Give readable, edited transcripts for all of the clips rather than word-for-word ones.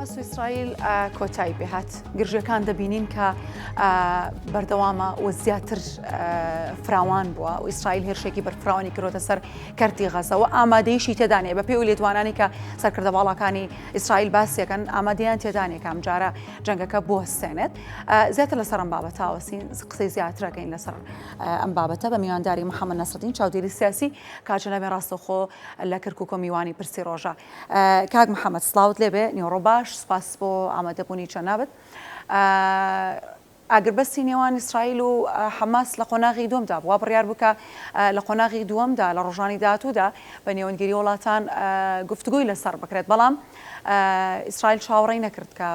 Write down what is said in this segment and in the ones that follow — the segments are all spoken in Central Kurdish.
حەماس و ئیسرائیل کۆتایی پێهات گرژەکان دەبینین کە بەردەوامە و زیاتر فراوان بووە و ئیسرائیل هێرشێکی بەرفراوانی کرۆتە سەر کەرتی غەزە و ئامادەیشی تێدانێ بە پێی و لێدوانانی کە سەرکردە باڵاکانی ئیسرائیل باسیەکەن ئامادەیان تێدانێ کە ئەمجارە جەنگەکە بوەستێنێت زیاتر لەسەر ئەم بابەتە ئاوەسین قسەی زیاترەکەین لەسەر ئەم بابەتە بە میوانداری محەممەد نەسرەدین چاودێری سیاسی کاجنەبێ ڕاستەوخۆ لە کەرکک و میوانی پرسی ڕۆژە کاک محەممەد سڵاوت لێبێ نیوەڕۆ باش سپاس بۆ ئامادەبوونی جەنابت. ئاگربەستی نێوان ئیسرائیل و حەماس لە قۆناغی دووەمدا بوو، وا بڕیار بوو کە لە قۆناغی دووەمدا لە ڕۆژانی داهاتوودا بە نێوەندگیری وڵاتان گفتوگۆی لەسەر بکرێت، بەڵام ئیسرائیل چاوەڕێی نەکرد کە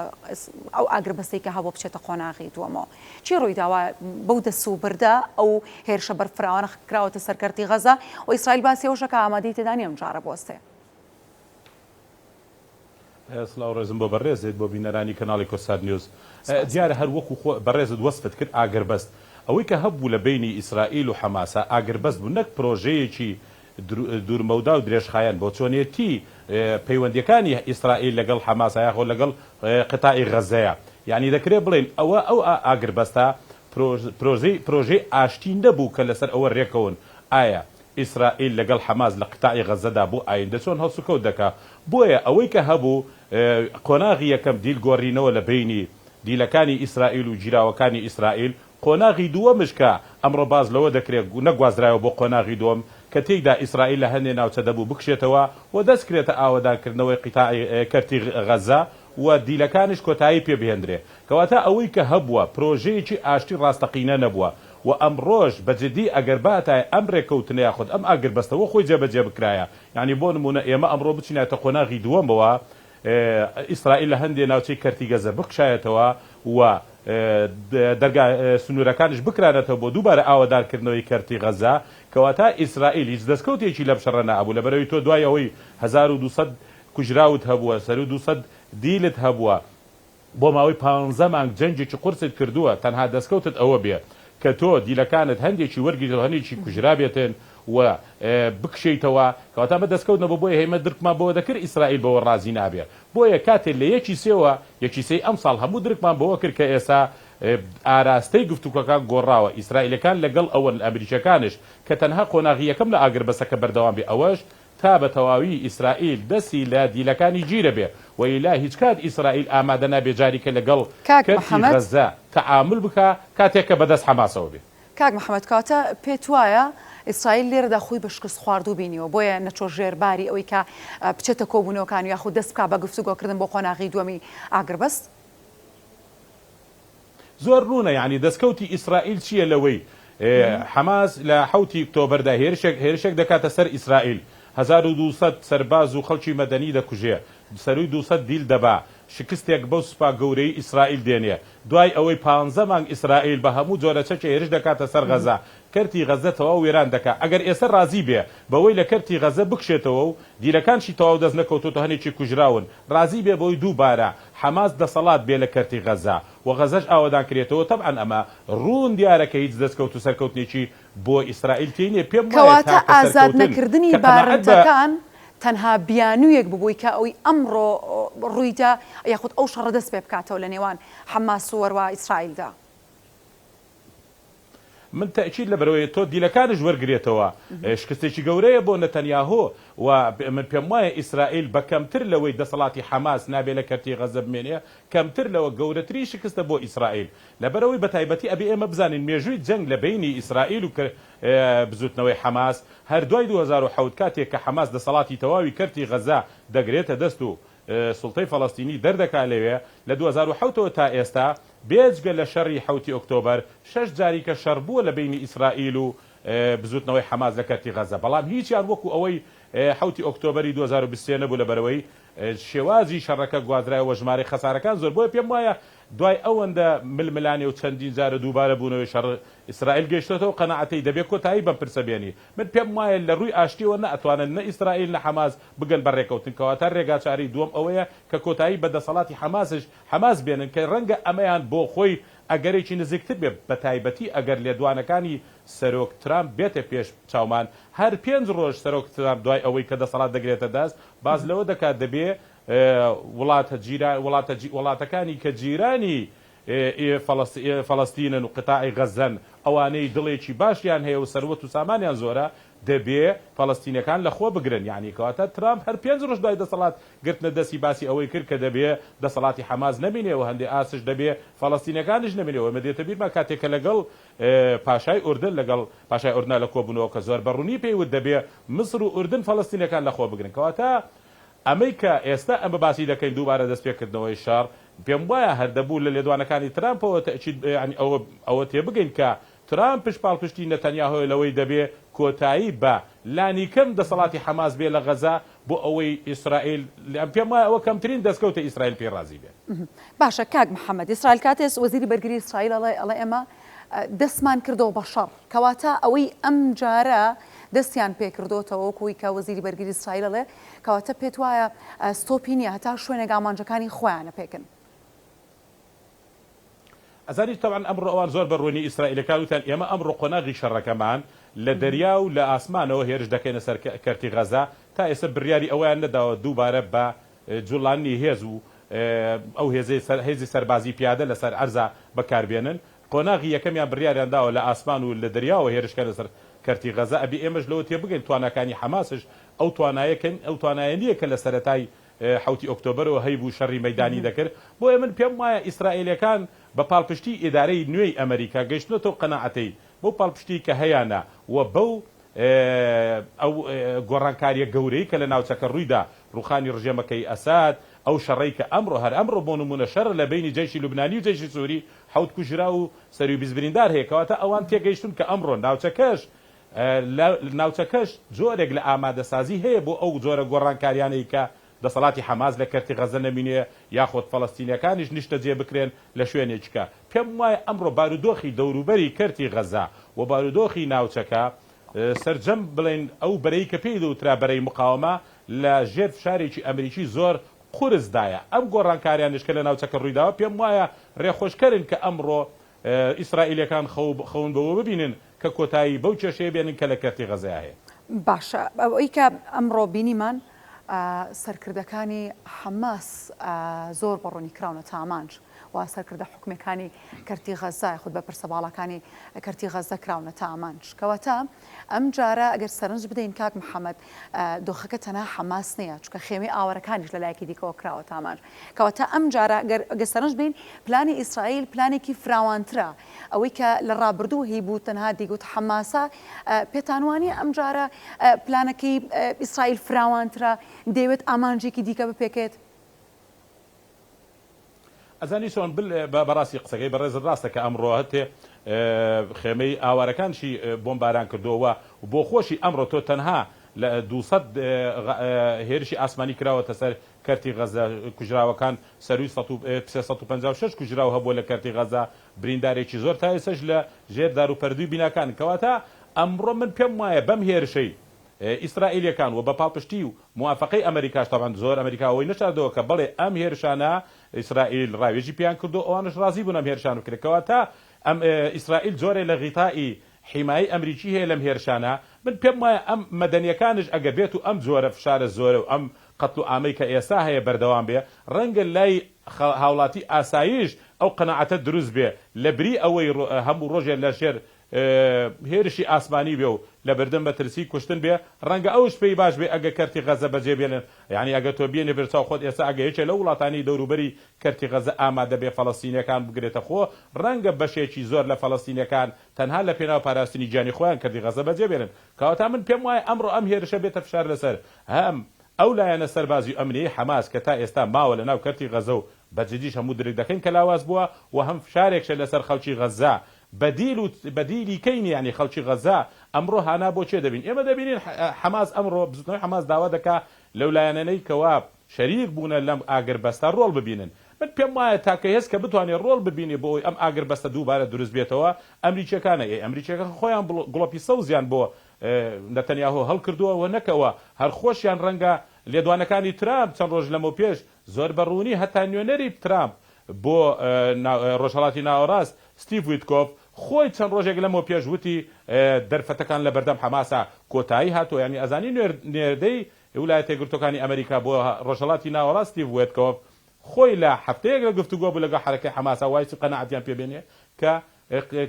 ئەو ئاگربەستەی کە هەبوو بچێتە قۆناغی دووەمەوە. چی ڕوویداوە بەو دەسوبردە ئەو هێرشە بەرفراوانە کراوەتە سەر کەرتی غەزە و ئیسرائیل باسی ئەوەشە کە ئامادەی تێدا نییە ئەمجارە بوەستێ؟ سڵاو ڕێزم بۆ بەڕێزت بۆ بینەرانی کەناڵی کۆسار نیوز. دیارە هەر وەکو خۆ بەڕێزت وەسفت کرد ئاگربەست ئەوەی کە هەبوو لە بەینی ئیسرائیل و حەماسا ئاگربەست بوو نەک پرۆژەیەکی دوورمەودا و درێژخایەن بۆ چۆنێتی پەیوەندیەکانی ئیسرائیل لەگەڵ حەماسا یاخۆ لەگەڵ قەتاعی غەزەیە یانی دەکرێ بڵێین ئەوە ئەو ئاگربەستە پرۆژەی پرۆژەی ئاشتی نەبوو کە لەسەر ئەوە رێکەون ئایا ئیسرائیل لەگەڵ حەماس لە قیتاعی غەززەدا بۆ ئایندە چۆن هەڵسوکەوت دەکا؟ بۆیە ئەوەی کە هەبوو قۆناغی یەکەم دیل گۆڕینەوە لە بەینی دیلەکانی ئیسرائیل و گیراوەکانی ئیسرائیل، قۆناغی دووەمش کە ئەمڕۆ باس لەوە دەکرێ نەگوازرایەوە بۆ قۆناغی دووەم کە تێیدا ئیسرائیل لە هەندێ ناوچە دەبوو بکشێتەوە و دەستکرێتە ئاوەدانکردنەوەی قیتاعی کەرتی غەززە و دیلەکانیش کۆتایی پێ بهێندرێ. کەواتە ئەوەی کە هەبووە پرۆژەیەکی ئاشتی ڕاستەقینە نەبووە و ئەمڕۆش بە جدی ئەگەر باتایە ئەم رێککەوتنە یاخود ئەم ئاگربەستە وەک خۆی جێبەجێ بکرایە یانی بۆ نموونە ئێمە ئەمڕۆ بچینایەتە قۆناغی دووەمەوە ئیسرائیل لە هەندێ ناوچەی کەرتی گەزە بکشایەتەوە و دەرگا سنوورەکانیش بکرانەتەوە بۆ دووبارە ئاوەدانکردنەوەی کەرتی غەزە کەواتە ئیسرائیل هیچ دەستکەوتێکی لەم شەڕە نەئەبوو لەبەرئەوەی تۆ دوای ئەوەی 1200 کوژراوت هەبووە سەروو 200 دیلت هەبووە بۆ ماوەی پانزە مانگ جەنگێکی قورست کردووە تەنها دەستکەوتت ئەوە بێ کە تۆ دیلەکانت هەندێکی وەرگریت و هەندێکی کوژرابێتن و بکشێیتەوە کەواتە ئەمە دەستکەوت نەبوو بۆیە ئێمە درکمان بەوە دەکرد ئیسرائیل بەوە ڕازی نابێ بۆیە کاتێ لە یەکی سێوە یەکی سێی ئەمساڵ هەموو درکمان بەوە کرد کە ئێستا ئاراستەی گفتوگۆکان گۆڕاوە ئیسرائیلەکان لەگەڵ ئەوەن ئەمریکیەکانش کە تەنها قۆناغی یەکەم لە ئاگربەسەکە بەردەوام بێ ئەوەش تا بە تەواوی ئیسرائیل دەستی لە دیلەکانی گیرەبێ و ئیلا هیچکات ئیسرائیل ئامادە نابێ جاریکە لەگەڵ کاک کەرتی محەمەد. غەززە تەعامول بکا کاتێک کە بەدەست حەماسەوە بێ. کاک محەمەد کەواتە پێت وایە ئیسرائیل لێرەدا خۆی بە شکست خواردوو بینیوە بۆیە نەچۆ ژێر باری ئەوەی کە بچێتە کۆبوونەوەکان یاخود دەست بکا بە گفتوگۆکردن بۆ قۆناغی دووەمی ئاگربەست؟ زۆر ڕوونە یانی دەستکەوتی ئیسرائیل چییە لەوەی حەماس لە حەوتی ئۆکتۆبەردا هێرشێک هێرشێک دەکاتە سەر ئیسرائیل 1200 سەرباز و خەڵکی مەدەنی دەکوژێ سەرووی 200 دیل دەبا شکستێک بەو سوپا گەورەی ئیسرائیل دێنێ دوای ئەوەی پانزە مانگ ئیسرائیل بە هەموو جۆرە چەکێ هێرش دەکاتە سەر غەزە کەرتی غەزە تەواو وێران دەکا ئەگەر ئێستا ڕازی بێ بەوەی لە کەرتی غەزە بکشێتەوە و دیلەکانشی تەواو دەست نەکەوتۆتەوە هەنێکی کوژراون ڕازی بێ بەوەی دووبارە حەماس دەسەڵات بێ لە کەرتی غەزە و غەزەش ئاوەدان کرێتەوە تەبعەن ئەمە ڕوون دیارە کە هیچ دەستکەوت و سەرکەوتنێکی بۆ ئیسرائیل تێی نیە پێم وایە کەواتە تاکە ئازاد سەرکەوتن نەکردنی کە قەناعەت بە بارمتەکان تەنها بیانوویەک بوو بۆی کە ئەوی ئەمڕۆ ڕوویدا یاخود ئەو شەڕە دەست پێ بکاتەوە لە نێوان حەماس و وەروا ئیسرائیلدا. من تەئکید لەبەرئەوەی تۆ دیلەکانش وەرگرێتەوە شکستێکی گەورەیە بۆ نەتەنیاهۆ و من پێموایە ئیسرائیل بە کەمتر لەوەی دەسەڵاتی حەماس نابێ لە کەرتی غەزە بمێنێ کەمتر لەوە گەورەترین شکستە بۆ ئیسرائیل لەبەرئەوەی بەتایبەتی ئەبێ ئێمە بزانین مێژووی جەنگ لە بەینی ئیسرائیل و بزوتنەوەی حەماس هەر دوای 2007 کاتێک کە حەماس دەسەڵاتی تەواوی کەرتی غەزە دەگرێتە دەست و سوڵتەی فەڵەستینی دەردەکا لەوێ، لە 2007 ەوە تا ئێستا بێجگە لە شەڕی حەوتی ئۆکتۆبەر، شەش جاریکە شەڕ بووە لە بەینی ئیسرائیل و بزوتنەوەی حەماس لە کەرتی غەزە، بەڵام هیچیان وەکو ئەوەی حەوتی ئۆکتۆبەری 2023 نەبوو لەبەرئەوەی شێوازی شەڕەکە گوازرایەوە ژمارەی خەسارەکان زۆر بۆیە پێم وایە دوای ئەوەندە ململانێ و چەندین جارە دووبارە بوونەوەی شەڕ ئیسرائیل گەیشتۆتە ئەو قەناعەتەی دەبێ کۆتایی بەم پرسە بێنی من پێم وایە لە ڕووی ئاشتیەوە نە ئەتوانن نە ئیسرائیل نە حەماس بگەن بە ڕێکەوتن کەواتە ڕێگاچارەی دووەم ئەوەیە کە کۆتایی بە دەسەڵاتی حەماسش حەماس بێنن کە ڕەنگە ئەمەیان بۆ خۆی ئەگەرێکی نزیکتر بێ بەتایبەتی ئەگەر لێدوانەکانی سەرۆک ترامپ بێتە پێش چاومان هەر پێنج ڕۆژ سەرۆک ترامپ دوای ئەوەی کە دەسەڵات دەگرێتە دەست باس لەوە دەکات دەبێ. وڵاتە جیرا وڵاتە وڵاتەکانی کە جیرانی فەڵەستینن و قیتاعی غەززەن، ئەوانەی دڵێکی باشیان هەیە و سەروەت و سامانیان زۆرە، دەبێ فەڵەستینەکان لە خۆ بگرن. یانی کەواتە ترامپ هەر پێنج ڕۆژ دوای دەسەڵات گرتنە دەستی باسی ئەوەی کرد کە دەبێ دەسەڵاتی حەماس نەمینێ و هەندێ ئاستش دەبێ فەڵەستینەکانیش نەمینێ و ئێمە دێتە بیرمان کاتێک کە لەگەڵ پاشای ئوردن لەگەڵ پاشای ئوردنا لە کۆبوونەوە کە زۆر بە ڕوونی پێی وت دەبێ میسر و ئوردن فەڵەستینەکان لە خۆ بگرن. کەواتە ئەمەی کە ئێستا ئەمە باسی دەکەین دووبارە دەستپێکردنەوەی شەڕ، پێم وایە هەر دەبوو لە لێدوانەکانی ترامپەوە تەئکید یانی ئەوە ئەوە تێبگەین کە ترامپش پاڵپشتی نەتەنیاهۆیە لەوەی دەبێ کۆتایی بە لانیکەم دەسەڵاتی حەماس بێ لە غەزە بۆ ئەوەی ئیسرائیل پێم وایە ئەوە کەمترین دەستکەوتە ئیسرائیل پێی ڕازی بێ. باشە کاک محەمەد، ئیسرائیل کاتێس وەزیری بەرگری ئیسرائیل ئەڵێ ئەڵێ ئێمە دەستمان کردەوە بە شەڕ، کەواتە ئەوەی ئەم جارە دەستیان پێکردۆتەوە وەکو ئەوەی کە وەزیری بەرگری ئیسرائیل ئەڵێ، کەواتە پێت وایە ستۆپی نییە هەتا شوێنێک ئامانجەکانی خۆیان ئەپێکن؟ ئەزانی تەبعەن ئەمڕۆ ئەوان زۆر بە ڕوونی ئیسرائیلەکان وتیان ئێمە ئەمڕۆ قۆناغی شەڕەکەمان لە دەریا و لە ئاسمانەوە هێرش دەکەینە سەر کەرتی غەزە، تا ئێستا بریاری ئەوەیان نەداوە دووبارە بە جوڵاندنی هێز و ئەو هێزەی هێزی سەربازی پیادە لەسەر ئەرزا بەکاربێنن، قۆناغی یەکەمیان بڕیاریان داوە لە ئاسمان و لە دەریاوە هێرش کەنە سەر کەرتی غەزە، ئەبێ ئێمەش لەوە تێبگەین تواناکانی حەماسش ئەو توانایە کە ئەو توانایە نییە کە لە سەرەتای حەوتی ئۆکتۆبەرەوە هەیبوو شەڕی مەیدانی دەکرد، بۆیە من پێم وایە ئیسرائیلەکان بە پاڵپشتی ئیدارەی نوێی ئەمەریکا گەیشتنەتە ئەو قەناعەتەی بەو پاڵپشتیی کە هەیانە و بەو ئەو گۆڕانکارییە گەورەی کە لە ناوچەکە ڕوویدا، ڕووخانی ڕژێمەکەی ئەساد، ئەو شەڕەی کە ئەمڕۆ هەر ئەمڕۆ بۆ نموونە شەڕ لە بەینی جەیشی لوبنانی و جەیشی سووری حەوت کوژراو و سەرووی 20 بریندار هەیە، کەواتە ئەوان تێگەیشتوون کە ئەمڕۆ ناوچەکەش لە ناوچەکەش جۆرێک لە ئامادەسازی هەیە بۆ ئەو جۆرە گۆڕانکاریانەی کە دەسەڵاتی حەماس لە کەرتی غەزە نەمینێ یاخود فەڵەستینیەکانیش نیشتەجێ بکرێن لە شوێنێکیکە. پێم وایە ئەمڕۆ بارودۆخی دەوروبەری کەرتی غەزە و بارودۆخی ناوچەکە سەرجەم بڵێین ئەو بەرەی کە پێی دەوترا بەرەی مقاوەمە لە ژێر فشارێکی ئەمریکی زۆر قورس دایە. ئەم گۆڕانکاریانەش کە لە ناوچەکە ڕوویداوە پێم وایە ڕێخۆشکەرن کە ئەمڕۆ ئیسرائیلیەکان خەون بەوە ببینن کە کۆتایی بەو کێشەیە بێنن کە لە کەرتی غەزەیا هەیە. باشە ئەوەی کە ئەمڕۆ بینیمان سەرکردەکانی حەماس زۆر بە ڕوونی کراونەتە ئامانج و سەرکردە حکومیەکانی کەرتی غەزە یاخود بەرپرسە باڵاکانی کەرتی غەزە کراونەتە ئامانج. کەواتە ئەم جارە ئەگەر سەرنج بدەین کاک محەمەد دۆخەکە تەنها حەماس نییە چونکە خێمەی ئاوارەکانیش لە لایەکی دیکەوە کراوەتە ئامانج. کەواتە ئەم جارە گەر گەر سەرنج بدەین پلانی ئیسرائیل پلانێکی فراوانترە ئەوەی کە لە ڕابردوو هەیبوو تەنها دەیگوت حەماسە پێتان وانییە ئەم جارە پلانەکەی ئیسرائیل فراوانترە دەیەوێت ئامانجێکی دیکە بپێکێت؟ ئەزانی چۆن بل بەڕاستی قسەکەی بەڕێزت ڕاستە کە ئەمڕۆ هەتێ خێمەی ئاوارەکانشی بۆمباران کردووە و بۆ خۆشی ئەمڕۆ تۆ تەنها لە 200 هێرشی ئاسمانی کراوەتە سەر کەرتی غەزە کوژراوەکان سەرووی 356 کوژراو هەبووە لە کەرتی غەزە بریندارێکی زۆر تا ئێستاش لە ژێر داروپەردووی بیناکانن کەواتە ئەمڕۆ من پێم وایە بەم هێرشەی ئیسرائیلیەکان و بە پاڵپشتی و موافەقەی ئەمەریکاش تەبعەن زۆر ئەمەریکا ئەوەی نەشاردەوە کە بەڵێ ئەم هێرشانە ئیسرائیل ڕاوێژی پێیان کردو ئەوانش ڕازی بوون ئەم هێرشانە بکرێت کەواتە ئەم ئیسرائیل جۆرێ لە غیتائی حیمایەی ئەمریکی هەیە لەم هێرشانە من پێم وایە ئەم مەدەنیەکانش ئەگەر بێت و ئەم جۆرە فشارە زۆرە و ئەم قەتل و عامەی کە ئێستا هەیە بەردەوام بێ ڕەنگە لای هاوڵاتی ئاسایش ئەو قەناعەتە دروست بێ لە بری ئەوەی هەموو ڕۆژێ لە ژێر هێرشی ئاسمانی بێ و لەبەردەم مەترسی کوشتن بێ، ڕەنگە ئەوش پێی باش بێ ئەگەر کەرتی غەزە بەجێ بێلن، یانی ئەگەر تۆ بێنی بەرچاو خۆت ئێستا ئەگەر یەکێ لەو وڵاتانەی دەوروبەری کەرتی غەزە ئامادە بێ فەڵەستینیەکان بگرێتە خۆ، ڕەنگە بەشێکی زۆر لە فەڵەستینیەکان تەنها لە پێناو پاراستنی گیانی خۆیان کەرتی غەزە بەجێ بێلن. کەواتە من پێم وایە ئەمڕۆ ئەم هێرشە بێتە فشار لەسەر هەم ئەو لایەنە سەربازی و ئەمنیەی حەماس کە تا ئێستا ماوە لەناو کەرتی غەزە و بە جدیش هەموو درک دەکەین کە لاواز بووە و هەم فشارێکشە لەسەر خەڵکی غەزە بەدیل و بەدیلی کەین یانی خەڵکی غەزە ئەمڕۆ هانا بۆ کێ دەبین ئێمە دەبینین حەماس ئەمڕۆ بزوتنەوەی حەماس داوا دەکا لەو لایەنەنەی کەوا شەریک بوونە لەم ئاگربەستە ڕۆڵ ببینن من پێم وایە تاکە هێز کە بتوانێ ڕۆڵ ببینێ بۆ ئەوەی ئەم ئاگربەستە دووبارە دروست بێتەوە ئەمریکیەکانە ئێ ئەمریکیەکان خۆیان گڵۆپی سەوزیان بۆ نەتەنیاهۆ هەڵکردووە و نەکەوە هەر خۆشیان ڕەنگە لێدوانەکانی ترامپ چەند ڕۆژ لەمەوپێش زۆر بە ڕوونی هەتا نوێنەری ترامپ بۆ ڕۆژهەڵاتی ناوەڕاست ستیڤ ویتکۆف خۆی چەند ڕۆژێک لەمەو پێش وتی دەرفەتەکان لە بەردەم حەماسا کۆتایی هاتووە یانی ئەزانی نێردەی ولایەتە یەکگرتووەکانی ئەمەریکا بۆ ڕۆژهەڵاتی ناوەڕاست ستیڤ وێتکۆف خۆی لە هەفتەیەک لە گفتوگۆ بوو لەگەڵ حەرەکەی حەماسا وایسی قەناعەتیان پێ بێنێ کە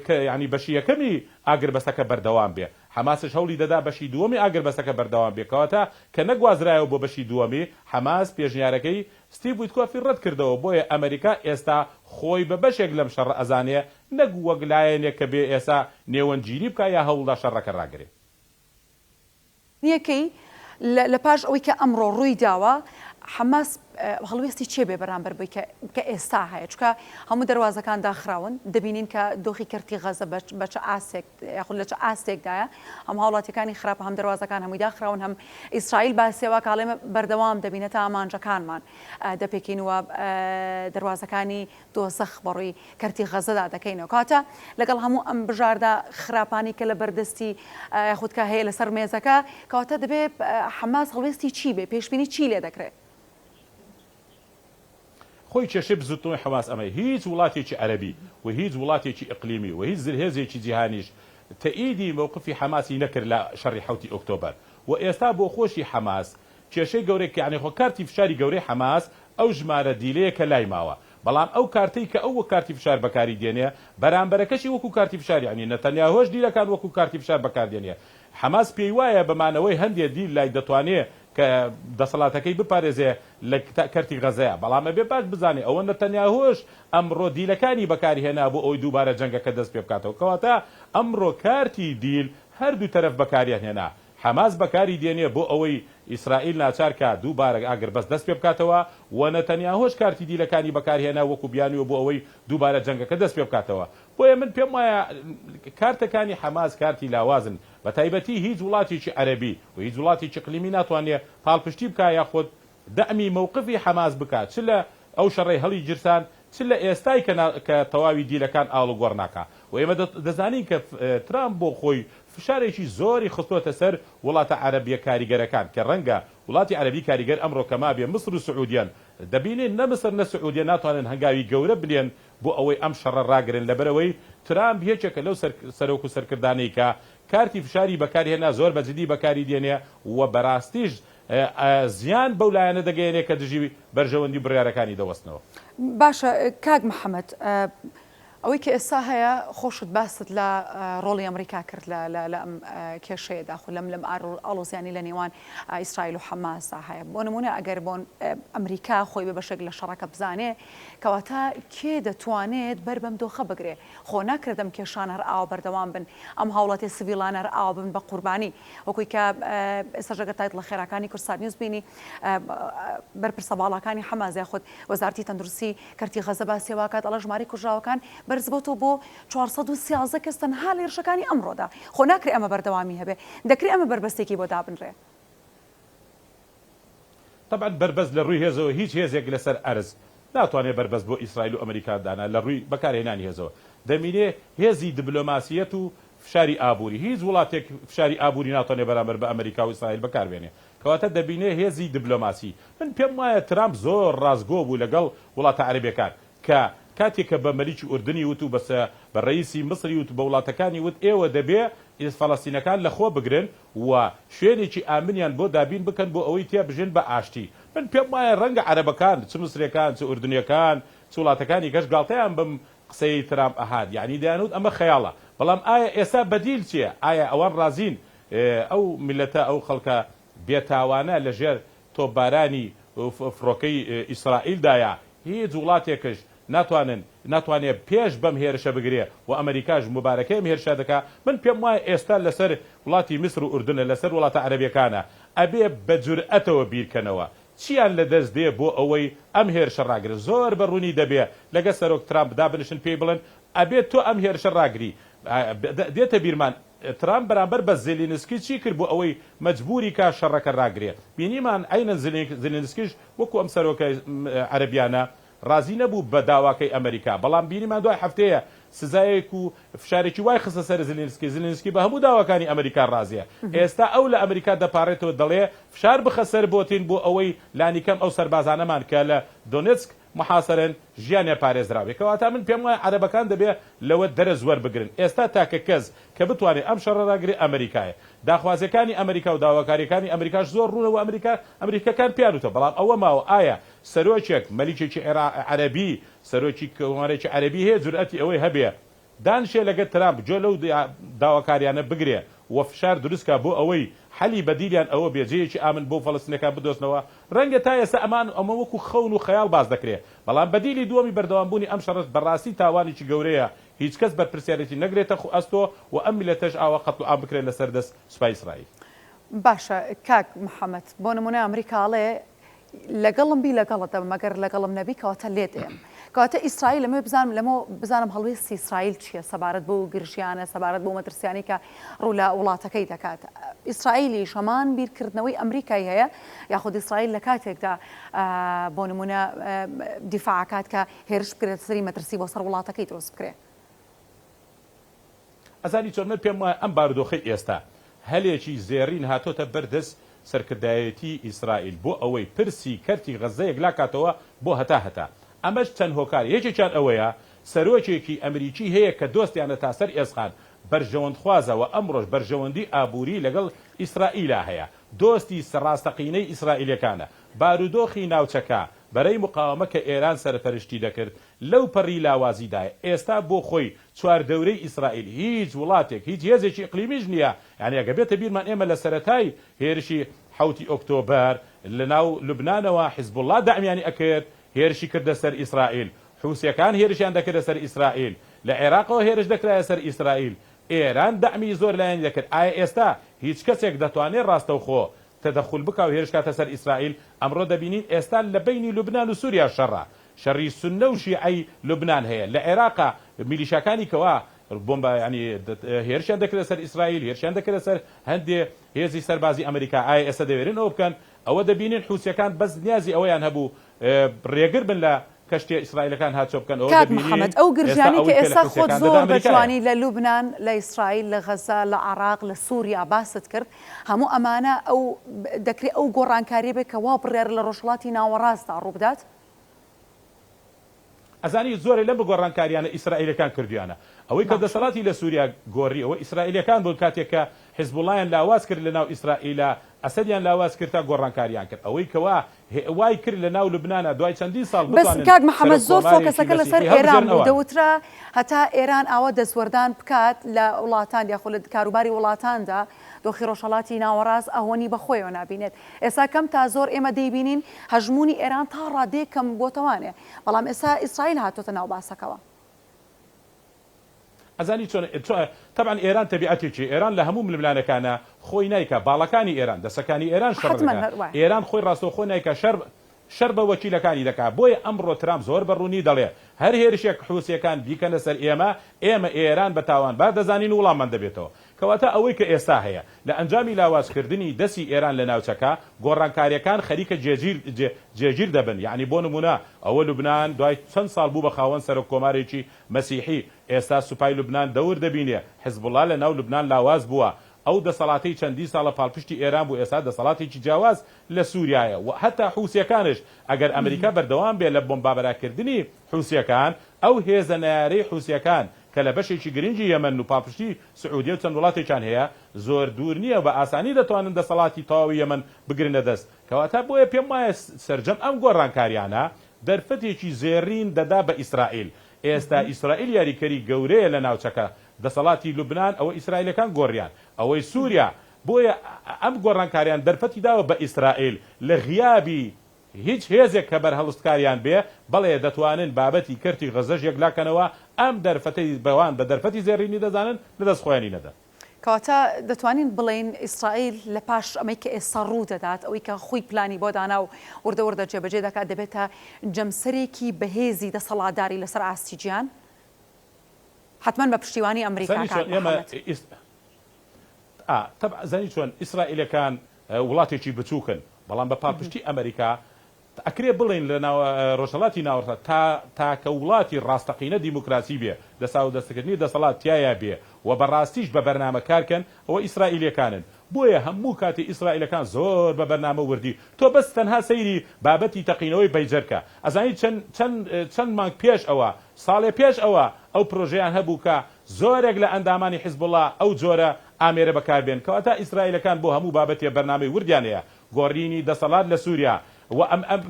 کە یانی بەشی یەکەمی ئاگربەستەکە بەردەوام بێ. حەماسش هەوڵی دەدا بەشی دووەمی ئاگربەستەکە بەردەوام بێ. کەواتە کە نەگوازرایەوە بۆ بەشی دووەمی، حەماس پێشنیارەکەی ستیڤ ویتکۆفی ڕەت کردەوە. بۆیە ئەمەریکا ئێستا خۆی بە بەشێک لەم شەڕە ئەزانێ نەک وەک لایەنێک کە بێ ئێسا نێوەندگیری بکا یا هەوڵدا شەڕەکە ڕاگرێ. نیەکەی لە پاش ئەوەی کە ئەمڕۆ ڕووی داوە حەماس هەڵوێستی چێ بێ بەرامبەر بەوەی کە کە ئێستا هەیە چونکە هەموو دەروازەکان داخراون دەبینین کە دۆخی کەرتی غەزە بە چ ئاستێک یاخود لە چ ئاستێکدایە هەم هاوڵاتیەکانی خراپە هەم دەروازەکان هەمووی داخراون هەم ئیسرائیل باسیەوە کاڵێمە بەردەوام دەبینە تا ئامانجەکانمان دەپێکین و دەروازەکانی دۆزەخ بەڕووی کەرتی غەزەدا دەکەینەوە. کەواتە لەگەڵ هەموو ئەم بژاردە خراپانەی کە لە بەردەستی یاخود کە هەیە لەسەر مێزەکە، کەواتە دەبێ حەماس هەڵوێستی چی بێ؟ پێشبینی چی لێ دەکرێ؟ خۆی کێشەی بزوتنەوەی حەماس ئەمەیە، هیچ وڵاتێکی عەرەبی و هیچ وڵاتێکی ئیقلیمی و هیچ زلهێزێکی جیهانیش تەئیدی مەوقفی حەماسی نەکرد لە شەڕی حەوتی ئۆکتۆبەر و ئێستا بۆ خۆشی حەماس کێشەی گەورەی کە یانی خۆ کارتی فشاری گەورەی حەماس ئەو ژمارە دیلەیە کە لای ماوە بەڵام ئەو کارتەی کە ئەو وەک کارتی فشار بەکاری دێنێ بەرامبەرەکەشی وەکو کارتی فشار یانی نەتەنیاهۆش دیلەکان وەکو کارتی فشار بەکار دێنێ حەماس پێی وایە بە مانەوەی هەندێ دیل لای دەتوانێ کە دەسەڵاتەکەی بپارێزێ لە کەرتی غەزەیا بەڵام ئەبێ باش بزانێ ئەوە نەتەنیاهۆش ئەمڕۆ دیلەکانی بەکار هێنا بۆ ئەوەی دووبارە جەنگەکە دەست پێ بکاتەوە کەواتە ئەمڕۆ کارتی دیل هەردوو تەرەف بەکاریان هێنا حەماس بەکاری دێنێ بۆ ئەوەی ئیسرائیل ناچار کا دووبارە ئاگربەست دەست پێبکاتەوە و نەتەنیاهۆش کارتی دیلەکانی بەکارهێنا وەکو بیانووە بۆ ئەوەی دووبارە جەنگەکە دەست پێبکاتەوە. بۆیە من پێم وایە کارتەکانی حەماس کارتی لاوازن بەتایبەتی هیچ وڵاتێکی عەرەبی و هیچ وڵاتێکی ئیقلیمی ناتوانێ پاڵپشتی بکا یاخود دەعمی مەوقفی حەماس بکا چ لە ئەو شەڕەی هەڵی گیرسان چ لە ئێستای کە کە تەواوی دیلەکان ئاڵوگۆڕ ناکا و ئێمە دەزانین کە ترامپ بۆ خۆی فشارێکی زۆری خستۆتە سەر وڵاتە عەرەبیە کاریگەرەکان کە ڕەنگە وڵاتی عەرەبی کاریگەر ئەمڕۆ کە مابێ مسر و سعودیەن دەبینین نە مسر نە سعودیە ناتوانن هەنگاوی گەورە بنێن بۆ ئەوەی ئەم شەڕە ڕاگرن لەبەرئەوەی ترامپ یەکێکە لەو سەرۆک و سەرکردانەی کە کارتی فشاری بەکارهێنا زۆر بە جدی بەکاری دێنێ و بەراستیش زیان بەو لایەنە دەگەیەنێ کە دژی بەرژەوەندی و بڕیارەکانی دەوەستنەوە. باشە کاک محەمەد ئەوەی کە ئێستا هەیە خۆشت باست لە ڕۆڵی ئەمریکا کرد لە لە ئەم کێشەیەدا خو لەم لەم ئاڵۆزیانی لە نێوان ئیسرائیل و حەماسدا هەیە بۆ نمونە ئەگەر بۆ ئەمریکا خۆی بە بەشێک لە شەڕەکە بزانێ کەواتە کێ دەتوانێت بەر بەم دۆخە بگرێ خۆ ناکرێت ئەم کێشانە هەر ئاوا بەردەوام بن ئەم هاوڵاتیە سڤیڵانە هەر ئاوا ببن بە قوربانی وەکوی کە ئێستاش ئەگەر title ە خێراکانی کوردسات نیوز بینی بەرپرسە باڵاکانی حەماس یاخود وەزارەتی تەندروستی کەرتی غەزە باسی واکات ئەڵێ ژمارەی کوژراوەکان بەرزبۆتەوە بۆ 413 کەس تەنها لە هێرشەکانی ئەمڕۆدا خۆ ناکرێ ئەمە بەردەوامی هەبێ دەکرێ ئەمە بەربەستێکی بۆ دابنرێ. تەبعەن بەربەست لە ڕووی هێزەوە هیچ هێزێک لەسەر ئەرز ناتوانێ بەربەست بۆ ئیسرائیل و ئەمریکا دانا لە ڕووی بەکارهێنانی هێزەوە دەمینێ هێزی دبلۆماسیەت و فشاری ئابووری هیچ وڵاتێک فشاری ئابووری ناتوانێ بەرامبەر بە ئەمریکا و ئیسرائیل بەکار بێنێ کەواتە دەبینێ هێزی دبلۆماسی من پێم وایە ترامپ زۆر ڕاستگۆ بوو لەگەڵ وڵاتە عەرەبیەکان کە کاتێک کە بە مەلیکی ئوردنی وت و بە بە ڕەئیسی میسری وت و بە وڵاتەکانی وت ئێوە دەبێ فەلەستینەکان لە خۆ بگرن و شوێنێکی ئامنیان بۆ دابین بکەن بۆ ئەوەی تیا بژێن بە ئاشتی. من پێم وایە ڕەنگە عەرەبەکان، چ میسریەکان، چ ئوردنیەکان، چ وڵاتەکانی کەش گاڵتەیان بەم قسەیەی ترامپ ئەهات. یەعنی دەیانوت ئەمە خەیاڵە. بەڵام ئایا ئێستا بەدیل چیە؟ ئایا ئەوان ڕازین ئەو میللەتە، ئەو خەڵکە بێتاوانە لە ژێر تۆپبارانی فڕۆکەی ئیسرائیلدایە؟ هیچ وڵاتێکش ناتوانن ناتوانێ پێش بەم هێرشە بگرێ و ئەمەریکاش موبارەکەی ئەم هێرشە دەکا، من پێم وایە ئێستا لەسەر وڵاتی میسر و ئوردنە لەسەر وڵاتە عەرەبیەکانە ئەبێ بە جورئەتەوە بیرکەنەوە چیان لە دەست دێ بۆ ئەوەی ئەم هێرشە ڕاگرن زۆر بە ڕوونی دەبێ لەگە سەرۆک ترامپ دابنیشن پێی بڵێن ئەبێ تۆ ئەم هێرشە ڕاگری دێتە بیرمان ترامپ بەرامبەر بە زێلینسکی چی کرد بۆ ئەوەی مەجبوری کا شەڕەکە ڕاگرێ بینیمان عەینەن زێلینسکیش وەکو ئەم سەرۆکە عەرەبیانە ڕازی نەبوو بە داواکەی ئەمەریکا، بەڵام بینیمان دوای هەفتەیە سزایەک و فشارێکی وای خستە سەر زلینسکی، زلینسکی بە هەموو داواکانی ئەمریکا ڕازیە، ئێستا ئەو لە ئەمریکا دەپاڕێتەوە دەڵێ فشار بخە سەر بۆتین بۆ ئەوەی لانیکەم ئەو سەربازانەمان کە لە دۆنێتسک محاسەرەن ژیانیان پارێزراو بێ. کەواتە من پێم وایە عەرەبەکان دەبێ لەوە دەرس وەربگرن. ئێستا تاکە کەس کە بتوانێ ئەم شەڕە ڕاگرێ ئەمریکایە. داخوازیەکانی ئەمریکا و داواکاریەکانی ئەمریکاش زۆر ڕوونە و ئەمریکا ئەمریکەکان پێیان وتوە. بەڵام ئەوە ماوە ئایا سەرۆکێک، مەلیکێکی عەرەبی، سەرۆکی کۆمارێکی عەرەبی هەیە جورئەتی ئەوەی هەبێ دانشێ لەگەر ترامپ گوێ لەو داواکاریانە بگرێ و فشار دروست کا بۆ ئەوەی حەلی بەدیلیان ئەوە بێ جێیەکی ئامن بۆ فەلەستینەکان بدۆزنەوە، رەنگە تا ئێستا ئەمان ئەمە وەکو خەون و خەیاڵ باس دەکرێ بەڵام بەدیلی دووەمی بەردەوام بوونی ئەم شەڕەش بەڕاستی تاوانێکی گەورەیە هیچ کەس بەرپرسیارێتی نەگرێتە ئەستۆ و ئەم میللەتەش ئاوا قەتڵ و عام بکرێت لەسەر دەست سوپای ئیسرائیل. باشە کاک محەمەد بۆ نمونە ئەمریکا ئەڵێ لەگەڵم بی لەگەڵت دەبم ئەگەر لەگەڵم نەبی کەواتە لێت ئێم کەواتە ئیسرائیل ئەمەوێ بزانم لەمە بزانم هەڵوێستی ئیسرائیل چییە سەبارەت بەو گرژیانە سەبارەت بەو مەترسیانەی کە ڕوو لە وڵاتەکەی دەکات ئیسرائیلیش هەمان بیرکردنەوەی ئەمریکای هەیە یاخود ئیسرائیل لە کاتێکدا بۆ نمونە دیفاعکات کە هێرش بکرێت سەری مەترسی بۆ سەر وڵاتەکەی دروست بکرێ. ئەزانی چۆن من پێم وایە ئەم بارودۆخەی ئێستا هەلێکی زێڕین هاتۆتە بەر دەست سەرکردایەتی ئیسرائیل بۆ ئەوەی پرسی کەرتی غەززە یەکلاکاتەوە بۆ هەتا هەتا ئەمەش چەند هۆکار یەکێکیان ئەوەیە سەرۆکێکی ئەمریکی هەیە کە دۆستیانە تا سەر ئێسقان بەرژەوەندخوازە وە ئەمڕۆش بەرژەوەندی ئابوری لەگەڵ ئیسرائیلا هەیە دۆستی ڕاستەقینەی ئیسرائیلەکانە بارودۆخی ناوچەکە بەرەی مقاوەمە کە ئێران سەرپەرشتی دەکرد لەو پەڕی لاوازیدایە ئێستا بۆ خۆی چواردەورەی ئیسرائیل هیچ وڵاتێک هیچ هێزێکی ئیقلیمیش نییە یانی ئەگەر بێتە بیرمان ئێمە لە سەرەتای هێرشی حەوتی ئۆکتۆبەر لە ناو لوبنانەوە حیزبوڵڵا دەعمیانی ئەکرد هێرشی کردە سەر ئیسرائیل حوسیەکان هێرشیان دەکردە سەر ئیسرائیل لە عێراقەوە هێرش دەکرایە سەر ئیسرائیل ئێران دەعمی زۆر لایەنی دەکرد ئایا ئێستا هیچ کەسێک دەتوانێت ڕاستەوخۆ تەدەخول بکا و هێرش کاتە سەر ئیسرائیل ئەمڕۆ دەبینین ئێستا لە بەینی لوبنان و سوریا شەڕە شەڕی سوننە و شیعەی لوبنان هەیە لە عێراقا میلیشاکانی کەوا بۆمبا یانی هێرشیان دەکردە سەر ئیسرائیل هێرشیان دەکردە سەر هەندێ هێزی سەربازی ئەمریکا ئایا ئێستا دەوێرن ئەوە بکەن ئەوە دەبینین حوسیەکان بەس نیازی ئەوەیان هەبوو ڕێگر بن لە کەشتیە ئیسرائیلەکان هاتچۆ بکەن ئەوە کاک دەبینین محەمەد ئەو ئێستا گرژیانەی کە ئەوەی کە لە ئێستا خۆت حوسیەکان دەدا زۆر بە ئەمریکایە. جوانی لە لوبنان لە ئیسرائیل لە غەزە لە عێراق لە سوریا باست کرد هەموو ئەمانە ئەو دەکرێ ئەو گۆڕانکاریە بێت کە وا بڕیارە لە ڕۆژهەڵاتی ناوەڕاستدا ڕووبدات؟ ئەزانی زۆرێ لەم گۆڕانکاریانە ئیسرائیلەکان کردویانە. ئەوەی کە باشە. دەسەڵاتی لە سوریا گۆڕی ئەوە ئیسرائیلەکان بوون کاتێک کە حیزبوڵایان لاواز کرد لە ناو ئیسرائیلا ئەسەدیان لاواز کرد تا گۆڕانکاریان کرد. ئەوەی کەوا وای کرد لە ناو لوبنانا دوای چەندین ساڵ بەس بتوانن کاک محەمەد سەرۆک زۆر کۆمارێکی focus ەکە لەسەر مەسیحی ئێران هەڵبژێرن بوو ئەوان. دەوترا هەتا ئێران ئاوا دەستوەردان بکات لە وڵاتان یاخود لە کاروباری وڵاتاندا دۆخی ڕۆژهەڵاتی ناوەڕاست ئەهوەنی بەخۆیەوە نابینێت ئێستا کەم تا زۆر ئێمە دەیبینین هەژموونی ئێران تا ڕادەیەک کەم بۆتەوانێ بەڵام ئێستا ئیسرائیل هاتۆتە ناو باسەکەوە. ئەزانی چۆنە تەبعەن ئێران تەبیعەتێکی ئێران لە هەموو ململانێکانا خۆی نایکا باڵەکانی ئێران دەسەکانی ئێران شەڕ حەتمەن دەکا هەر وایە. ئێران خۆی ڕاستەوخۆ نایکا شەر شەر بە وەکیلەکانی دەکا بۆیە ئەمڕۆ ترامپ زۆر بە ڕوونی دەڵێ هەر هێرشێک حوسیەکان بیکەنە سەر ئێمە ئێمە ئێران بە تاوانبار دەزانین و وڵاممان دەبێتەوە کەواتە ئەوەی کە ئێستا هەیە، لە ئەنجامی لاوازکردنی دەستی ئێران لە ناوچەکە، گۆڕانکارییەکان خەریکە جێگیر جێگیر دەبن، یەعنی بۆ نموونە ئەوە لوبنان دوای چەند ساڵ بوو بە خاوەن سەرۆک کۆمارێکی مەسیحی، ئێستا سوپای لوبنان دەور دەبینێ، حزبوڵا لە ناو لوبنان لاواز بووە، ئەو دەسەڵاتەی چەندین ساڵە پاڵپشتی ئێران بوو ئێستا دەسەڵاتێکی جیاواز لە سوریایە و هەتا حوسییەکانش ئەگەر ئەمریکا بەردەوام بێ لە بۆمبابەراکردنی حوسییەکان، ئەو هێزە نەیارەی حوسییەکان کە لە بەشێکی گرنگی یەمەنن و پاڵپشتی سعودیە و چەند وڵاتێکیان هەیە، زۆر دوور نییە و بە ئاسانی دەتوانن دەسەڵاتی تەواوی یەمەن بگرنە دەست. کەواتە بۆیە پێم وایە سەرجەم ئەم گۆڕانکاریانە دەرفەتێکی زێڕین دەدا بە ئیسرائیل. ئێستا ئیسرائیل یاریکەری گەورەیە لە ناوچەکە. دەسەڵاتی لوبنان ئەوە ئیسرائیلەکان گۆڕیان. ئەوەی سوریا. بۆیە ئەم گۆڕانکاریان دەرفەتی داوە بە ئیسرائیل لە غیابی هیچ هێزێک کە بەرهەڵستکاریان بێ، بەڵێ دەتوانن بابەتی کەرتی غەزەش یەکلاکەنەوە، ئەم دەرفەتەی بەوان بە دەرفەتی زێڕینی دەزانن لە دەست خۆیانی نەدەن. کەواتە دەتوانین بڵێین ئیسرائیل لە پاش ئەمەی کە ئێستا ڕوو دەدات، ئەوەی کە خۆی پلانی بۆ دانا و وردە وردە جێبەجێ دەکات، دەبێتە جەمسەرێکی بەهێزی دەسەڵاتداری لەسەر ئاستی جیهان؟ حەتمەن بە پشتیوانی ئەمریکا زانی کاک چۆن ئێمە محەمەد. ئا تەبعەن زانی چۆن ئیسرائیلەکان وڵاتێکی بچووکن، بەڵام بە پاڵپشتی ئەمریکا. ئەکرێ بڵێین لە ڕۆژهەڵاتی ناوەڕاست تا تاکە وڵاتی ڕاستەقینە دیموکراسی بێ، دەساودەستکردنی دەسەڵات تیایا بێ و بە ڕاستیش بە بەرنامە کار کەن، ئەوە ئیسرائیلیەکانن. بۆیە هەموو کاتێ ئیسرائیلەکان زۆر بە بەرنامە وردی، تۆ بەس تەنها سەیری بابەتی تەقینەوەی پەیجەر کە، ئەزانی چەند چەند چەند مانگ پێش ئەوە، ساڵێ پێش ئەوە ئەو پرۆژەیان هەبوو کە زۆرێک لە ئەندامانی حیزبوڵا ئەو جۆرە ئامێرە بەکار بێن، کەواتە ئیسرائیلەکان بۆ هەموو بابەتێ بەرنامەی وردیان هەیە، گۆڕینی دەسەڵات لە سوریا و ئەم ئەم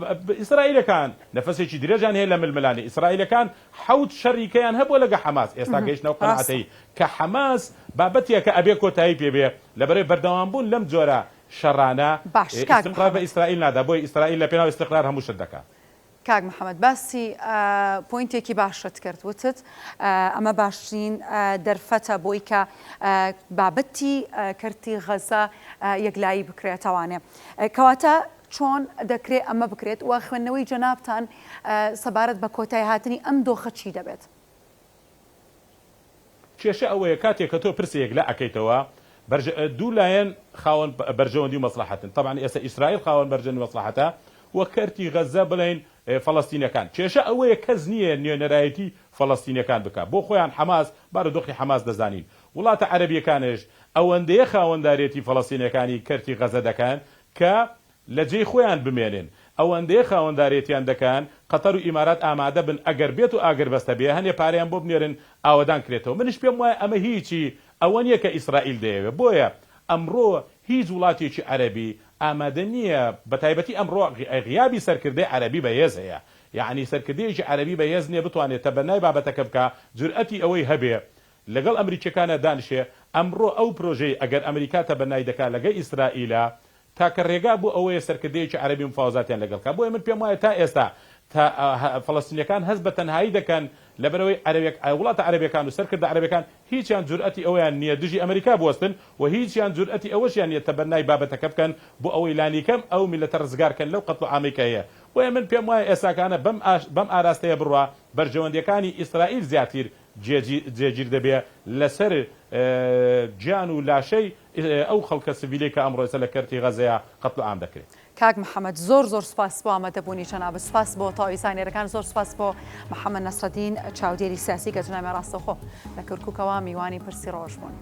ئیسرائیلەکان نەفەسێکی درێژیان هەیە لە ململانێ ئیسرائیلەکان حەوت شەڕی کەیان هەبووە لەگە حەماس ئێستا گەیشتنە ئەو ڕاستە. قەناعەتەی کە حەماس بابەتێکە ئەبێ کۆتایی پێ بێ لەبەرەی بەردەوام بوون لەم جۆرە شەڕانە باش کاک ئیستقرار بە محەمەد. ئیسرائیل نادا بۆیە ئیسرائیل لە پێناو ئیستقرار هەموو شت دەکا. کاک محمد باسی point ێکی باشت کرد وتت ئەمە باشترین دەرفەتە بۆی کە بابەتی کەرتی غەزە یەکلایی بکرێتەوانێ کەواتە چۆن دەکرێ ئەمە بکرێت و خوێندنەوەی جەنابتان سەبارەت بە کۆتای هاتنی ئەم دۆخە چی دەبێت؟ کێشە ئەوەیە کاتێک کە تۆ پرسێ یەکلا ئەکەیتەوە بەرژ دوو لایەن خاوەن بەرژەوەندی و مەسڵەحەتن تەبعەن ئێستا ئیسرائیل خاوەن بەرژەوەندی و مەسڵەحەتە و کەرتی غەزە بڵێین فەڵەستینەکان کێشە ئەوەیە کەس نییە نوێنەرایەتی فەڵەستینەکان بکا بۆ خۆیان حەماس بارودۆخی حەماس دەزانین وڵاتە عەرەبیەکانش ئەوەندەیە خاوەندارێتی فەڵەستینەکانی کەرتی غەزە دەکەن کە لە جێی خۆیان بمێنن، ئەوەندەیە خاوەندارێتیان دەکەن، قەتەر و ئیمارات ئامادە بن ئەگەر بێت و ئاگربەست هەبێ هەنێ پارەیان بۆ بنێرن ئاوەدان کرێتەوە، منیش پێم وایە ئەمە هیچی ئەوە نییە کە ئیسرائیل دەیەوێ، بۆیە ئەمڕۆ هیچ وڵاتێکی عەرەبی ئامادە نییە، بەتایبەتی ئەمڕۆ غیابی سەرکردەی عەرەبی بەهێز هەیە، یەعنی سەرکردەیەکی عەرەبی بەهێز نییە بتوانێ تەبەنای بابەتەکە بکا، جورئەتی ئەوەی هەبێ لەگەڵ ئەمریکیەکانا دانیشێ، ئەمڕۆ ئەو پرۆژەی ئەگەر ئەمریکا تەبەنای دەکا لەگە ئیسرائیلا تاکە رێگا بۆ ئەوەیە سەرکردەیەکی عەرەبی مفاوەزاتیان لەگەڵ کا، بۆیە من پێم وایە تا ئێستا تا فەڵەستینیەکان هەست بە تەنهایی دەکەن لەبەرئەوەی عەرەبێک وڵاتە عەرەبیەکان و سەرکردە عەرەبیەکان هیچیان جورئەتی ئەوەیان نیە دژی ئەمریکا بوەستن و هیچیان جورئەتی ئەوەشیان نیە تەبەنای بابەتەکە بکەن بۆ ئەوەی لانیکەم ئەو میللەتە رزگار کەن لەو قەتڵ و عامەی کە هەیە بۆیە من پێم وایە ئێستاکانە بەم بەم ئاراستەیە بڕوا بەرژەوەندیەکانی ئیسرائیل زیاتیر جێگیر دەبێ لەسەر گیان و لاشەی ئەو خەڵکە سڤیلەی کە ئەمڕۆ ئێستا لە کەرتی غەزەیا قەتل و عام دەکرێ. کاک محەمەد زۆر زۆر سوپاس بۆ ئامادەبوونی جەنابت سوپاس بۆ تەواوی زانیارەکان زۆر سوپاس بۆ محەمەد نەسرەدین چاودێری سیاسی کە جەنابیان ڕاستەوخۆ لە کەرکوکەوە میوانی پرسی ڕۆژ بوون.